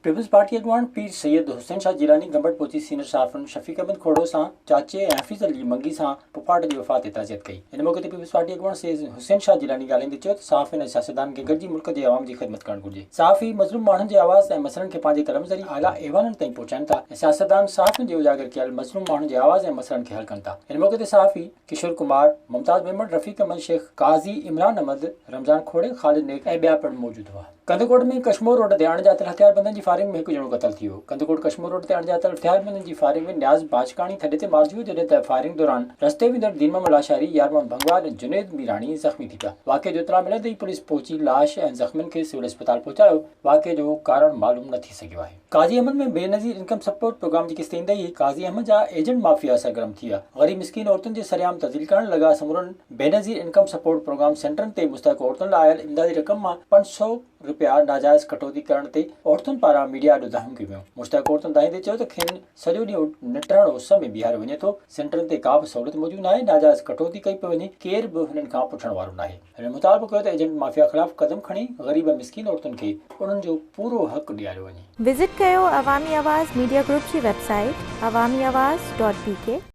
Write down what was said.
Peoples party اڳواڻ پير سيد حسين شاهه جيلاني گمبٽ پهچي senior صحافين شفيق احمد کوڙو سان چاچي ۽ حفيظ علي منگي سان پڦاٽ جي وفات تي تعزيت ڪئي. ان موقعي تي پيپلز پارٽي اڳواڻ سيد حسين شاهه جيلاني ڳالهائيندي چيو ته صحافين ۽ سياستدانن کي گڏجي ملڪ جي عوام جي خدمت ڪرڻ گهرجي. صحافي مظلوم ماڻهن جي آواز ۽ مسئلن کي پنهنجي قلم ذريعي اعليٰ ايوانن تائين پهچائن ٿا ۽ سياستدان صحافين جي اجاگر ڪيل مظلوم ماڻهن جي آواز ۽ مسئلن کي حل ڪن ٿا. ان موقعي تي صحافي ڪشور ڪمار، ممتاز ميمڻ، رفيق احمد شيخ، قاضي عمران احمد، رمضان کوڙي، خالد نيڪ ۽ ٻيا پڻ موجود هئا. ڪنڌڪوٽ ۾ ڪشمور روڊ تي اڻڄاتل هٿياربندن جي فائرنگ ۾ هڪ ڄڻو قتل ٿي ويو. ڪنڌڪوٽ ڪشمور روڊ تي اڻڄاتل هٿياربندن جي فائرنگ ۾ نياز باجڪاڻي ٿڏي تي مارجي ويو جڏهن ته فائرنگ دوران رستي ويندڙ دين محمد لاشاري، يار محمد ڀنگوار ۽ جنيد ميراڻي زخمي ٿي پيا. واقعي جو اطلاع ملندي ئي پوليس پهچي لاش ۽ زخمين کي سول اسپتال پهچايو، واقعي جو ڪارڻ معلوم نه ٿي سگهيو آهي. Qazi Ahmed ۾ Benazir income support programme جي قسط ايندي ئي قاضي احمد جا ايجنٽ مافيا سرگرم ٿي ويا، غريب مسڪين عورتن جي سرعام تذليل ڪرڻ لڳا، سمورن بينظير انڪم سپورٽ پروگرام سينٽرن تي مستحق عورتن لاء آيل امدادي رقم مان 500 رپيا ناجائز ڪٽوتي ڪرڻ تي عورتن پاران ميڊيا آڏو دانهون ڪيون ويون. مستحق عورتن دانهيندي چيو ته کين سڄو ڏينهن نٽهڻ اس ۾ بيهاريو وڃي ٿو، سينٽرن تي ڪا به سهولت موجود ناهي، ناجائز ڪٽوتي ڪئي پئي وڃي، ڪير به هنن کان پڇڻ وارو ناهي. هنن مطالبو ڪيو ته ايجنٽ مافيا خلاف قدم کڻي غريب ۽ مسڪين عورتن کي انهن جو پورو حق ڏياريو وڃي. وزٽ ڪيو عوامي آواز ميڊيا گروپ جي website Awami Awaz dot P K.